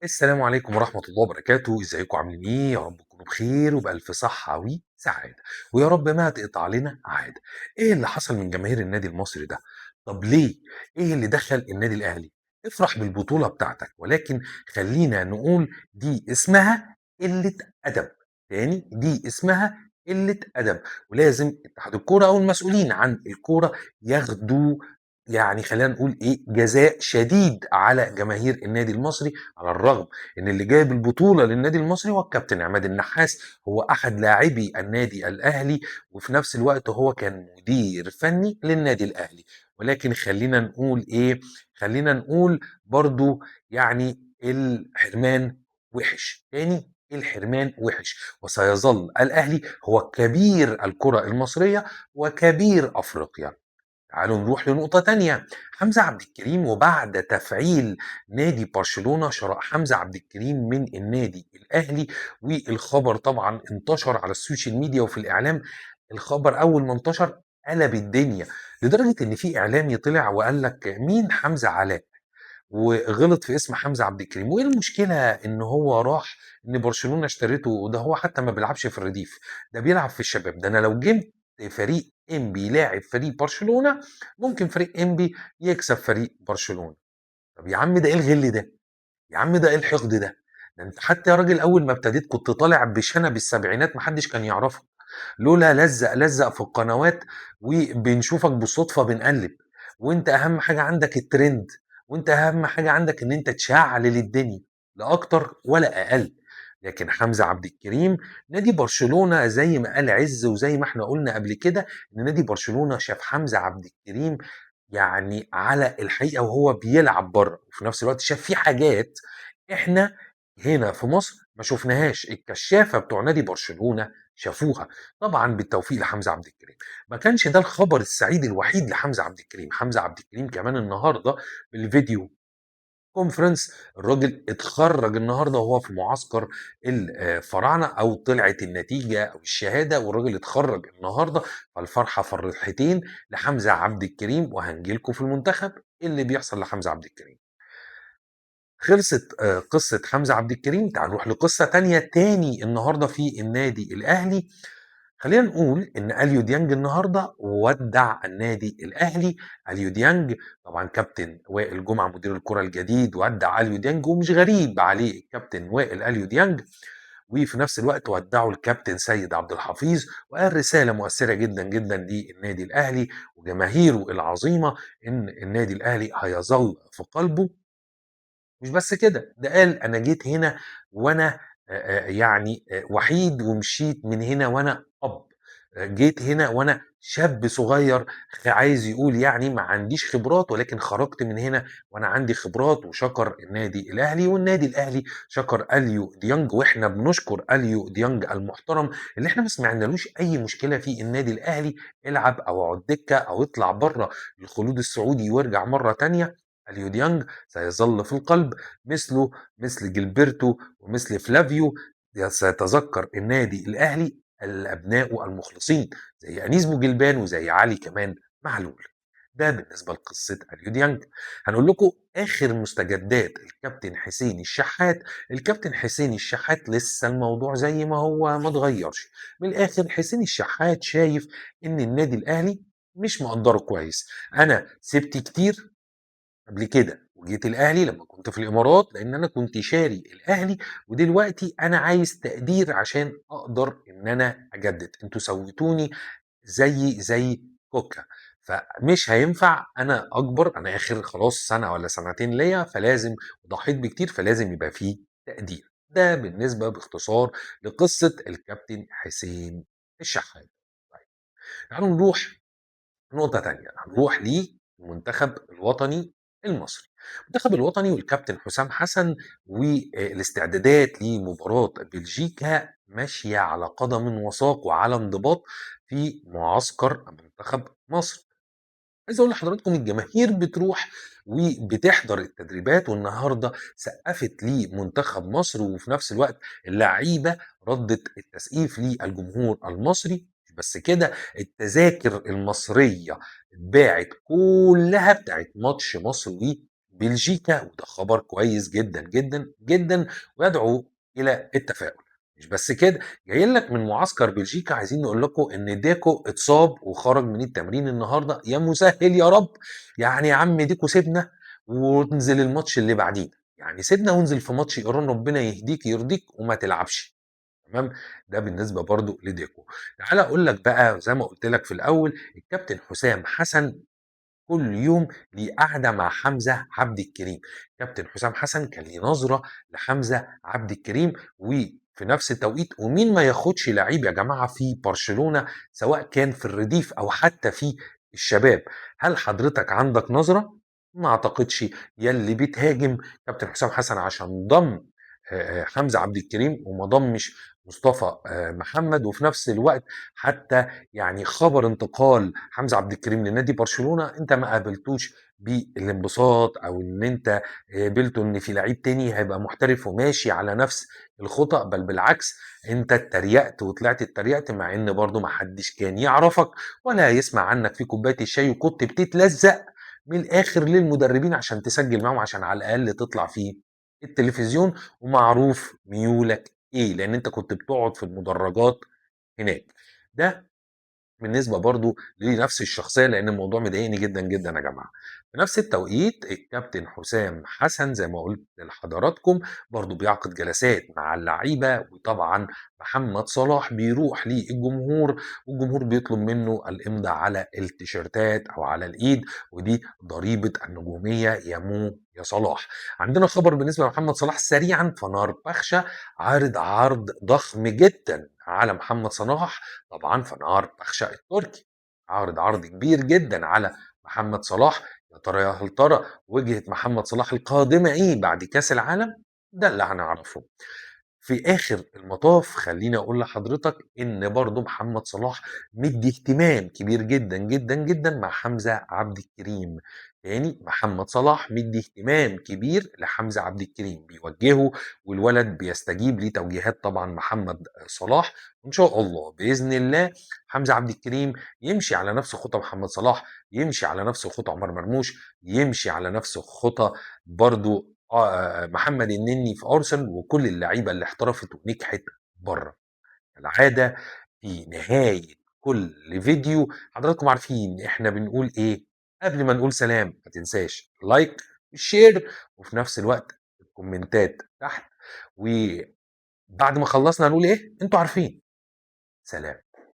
السلام عليكم ورحمة الله وبركاته، ازيكم عاملين ايه؟ يا رب تكونوا بخير وبألف صحة وسعادة، ويا رب ما تقطع لنا عادة. ايه اللي حصل من جماهير النادي المصري ده؟ طب ليه؟ ايه اللي دخل النادي الأهلي؟ افرح بالبطولة بتاعتك، ولكن خلينا نقول دي اسمها قلة أدب. تاني، دي اسمها قلة أدب، ولازم اتحاد الكورة أو المسؤولين عن الكورة ياخدوا يعني خلينا نقول ايه جزاء شديد على جماهير النادي المصري، على الرغم ان اللي جايب البطولة للنادي المصري هو الكابتن عماد النحاس، هو احد لاعبي النادي الاهلي، وفي نفس الوقت هو كان مدير فني للنادي الاهلي. ولكن خلينا نقول ايه، خلينا نقول برضو يعني الحرمان وحش. تاني، الحرمان وحش، وسيظل الاهلي هو كبير الكره المصرية وكبير افريقيا. تعالوا نروح لنقطة تانية، حمزة عبد الكريم. وبعد تفعيل نادي برشلونة شراء حمزة عبد الكريم من النادي الأهلي، والخبر طبعا انتشر على ال social media وفي الإعلام. الخبر أول ما انتشر قلب الدنيا، لدرجة إن في إعلامي طلع وقال لك مين حمزة علاء، وغلط في اسم حمزة عبد الكريم. وإيه المشكلة إن هو راح إن برشلونة اشتريته، وده هو حتى ما بيلعبش في الرديف، ده بيلعب في الشباب. ده أنا لو جبت فريق انبي لاعب فريق برشلونة ممكن فريق انبي يكسب فريق برشلونة. طب يا عم ده ايه الغل ده؟ يا عم ده ايه الحقد ده؟ ده انت حتى يا راجل اول ما ابتديت كنت طالع بشنب السبعينات محدش كان يعرفه، لولا لزق لزق في القنوات وبنشوفك بالصدفة بنقلب، وانت اهم حاجة عندك الترند، وانت اهم حاجة عندك ان انت تشعلل الدنيا، لا اكتر ولا اقل. لكن حمزة عبد الكريم نادي برشلونة زي ما قال عز وزي ما احنا قلنا قبل كده ان نادي برشلونة شاف حمزة عبد الكريم يعني على الحقيقة وهو بيلعب بره، وفي نفس الوقت شاف في حاجات احنا هنا في مصر ما شفناهاش، الكشافة بتوع نادي برشلونة شافوها. طبعا بالتوفيق لحمزة عبد الكريم. ما كانش ده الخبر السعيد الوحيد لحمزة عبد الكريم. حمزة عبد الكريم كمان النهاردة بال video conference الراجل اتخرج النهارده وهو في معسكر الفراعنة، او طلعت النتيجة او الشهادة والراجل اتخرج النهارده. فالفرحه فرحتين لحمزة عبد الكريم، وهنجيلكم في المنتخب اللي بيحصل لحمزة عبد الكريم. خلصت قصة حمزة عبد الكريم. تعال نروح لقصة تانية تاني النهارده في النادي الاهلي. خلينا نقول ان اليو ديانج النهارده ودع النادي الاهلي. اليو ديانج طبعا كابتن وائل جمعه مدير الكره الجديد ودع اليو ديانج، ومش غريب عليه الكابتن وائل اليو ديانج. وفي نفس الوقت ودعوا الكابتن سيد عبد الحفيظ، وقال رسالة مؤثرة جدا جدا للنادي الاهلي وجماهيره العظيمة ان النادي الاهلي هيظل في قلبه. مش بس كده، ده قال انا جيت هنا وانا يعني وحيد، ومشيت من هنا وانا اب، جيت هنا وانا شاب صغير، عايز يقول يعني ما عنديش خبرات، ولكن خرجت من هنا وانا عندي خبرات. وشكر النادي الاهلي، والنادي الاهلي شكر اليو ديانج، واحنا بنشكر اليو ديانج المحترم اللي احنا ما سمعنالوش اي مشكلة في النادي الاهلي. العب او اقعد دكه او اطلع بره الخلود السعودي وارجع مرة تانية. اليو ديانج سيظل في القلب، مثله مثل جilberto ومثل فلافيو. سيتذكر النادي الاهلي الابناء المخلصين زي انيس بوجلبان وزي علي كمان معلول. ده بالنسبة لقصة اليو ديانج. هنقول لكم اخر مستجدات الكابتن حسين الشحات. الكابتن حسين الشحات لسه الموضوع زي ما هو، ما اتغيرش. من الاخر حسين الشحات شايف ان النادي الاهلي مش مقدره كويس. انا سبت كتير قبل كده وجيت الاهلي لما كنت في الامارات لان انا كنت شاري الاهلي، ودلوقتي انا عايز تقدير عشان اقدر ان انا اجدد. انتوا سويتوني زي كوكا، فمش هينفع. انا اكبر، انا اخر خلاص سنة ولا سنتين ليا، فلازم، وضحيت بكتير، فلازم يبقى فيه تقدير. ده بالنسبة باختصار لقصة الكابتن حسين الشحات. طيب تعالوا نروح نقطة تانية، هنروح للمنتخب الوطني المصري. المنتخب الوطني والكابتن حسام حسن والاستعدادات لمباراة بلجيكا ماشية على قدم وساق وعلى انضباط في معسكر منتخب مصر. عايز اقول لحضراتكم الجماهير بتروح وبتحضر التدريبات، والنهارده سقفت لمنتخب مصر، وفي نفس الوقت اللعيبة ردت التسقيف للجمهور المصري. مش بس كده، التذاكر المصرية اتباعت كلها بتاعت ماتش مصر بلجيكا، وده خبر كويس جدا جدا جدا ويدعو الى التفاؤل. مش بس كده، جايين لك من معسكر بلجيكا عايزين نقول لكم ان ديكو اتصاب وخرج من التمرين النهارده. يا مسهل يا رب، يعني يا عم ديكو سيبنا وانزل الماتش اللي بعديه، يعني سيبنا وانزل في ماتش ايران، ربنا يهديك يرضيك وما تلعبش. تمام، ده بالنسبة برضو لديكو. تعالى اقول لك بقى زي ما قلت لك في الاول، الكابتن حسام حسن كل يوم ليه قعدة مع حمزة عبد الكريم. كابتن حسام حسن كان ليه نظره لحمزة عبد الكريم، وفي نفس التوقيت ومين ما ياخدش لعيب يا جماعة في برشلونة سواء كان في الرديف او حتى في الشباب. هل حضرتك عندك نظره؟ ما اعتقدش. يلي بتهاجم كابتن حسام حسن عشان ضم حمزة عبد الكريم وما ضمش مصطفى محمد، وفي نفس الوقت حتى يعني خبر انتقال حمزة عبد الكريم لنادي برشلونة انت ما قابلتوش بالانبساط، او ان انت قابلته ان في لعيب تاني هيبقى محترف وماشي على نفس الخطأ، بل بالعكس انت اتريقت وطلعت اتريقت، مع ان برضو ما حدش كان يعرفك ولا يسمع عنك في كوباية الشاي، وكنت بتتلزق من الاخر للمدربين عشان تسجل معاهم عشان على الاقل تطلع في التلفزيون ومعروف ميولك ايه، لان انت كنت بتقعد في المدرجات هناك. ده بالنسبة برضو لنفس الشخصية، لان الموضوع مضايقني جدا جدا يا جماعة. في نفس التوقيت الكابتن حسام حسن زي ما قلت لحضراتكم برضو بيعقد جلسات مع اللعيبة، وطبعا محمد صلاح بيروح للجمهور والجمهور بيطلب منه الامضاء على التيشيرتات او على الايد، ودي ضريبة النجومية يا مو يا صلاح. عندنا خبر بالنسبة لمحمد صلاح سريعا، فنار بخشة عارض عرض ضخم جدا على محمد صلاح. طبعا فنار بخشة التركي عارض عرض كبير جدا على محمد صلاح. يا ترى يا هل ترى وجهة محمد صلاح القادمة ايه بعد كاس العالم؟ ده اللي هنعرفه في اخر المطاف. خليني اقول لحضرتك ان برضو محمد صلاح مدي اهتمام كبير جدا جدا جدا مع حمزة عبد الكريم. تاني محمد صلاح مدي اهتمام كبير لحمزة عبد الكريم، بيوجهه والولد بيستجيب لتوجيهات طبعا محمد صلاح، وان شاء الله باذن الله حمزة عبد الكريم يمشي على نفس خطى محمد صلاح، يمشي على نفس خطى عمر مرموش، يمشي على نفس خطى برضو محمد النني في ارسنال، وكل اللعيبة اللي احترفت ونجحت بره. العادة في نهاية كل فيديو حضراتكم عارفين احنا بنقول ايه قبل ما نقول سلام، ما تنساش like وال share، وفي نفس الوقت الكومنتات تحت، وبعد ما خلصنا هنقول ايه انتوا عارفين. سلام.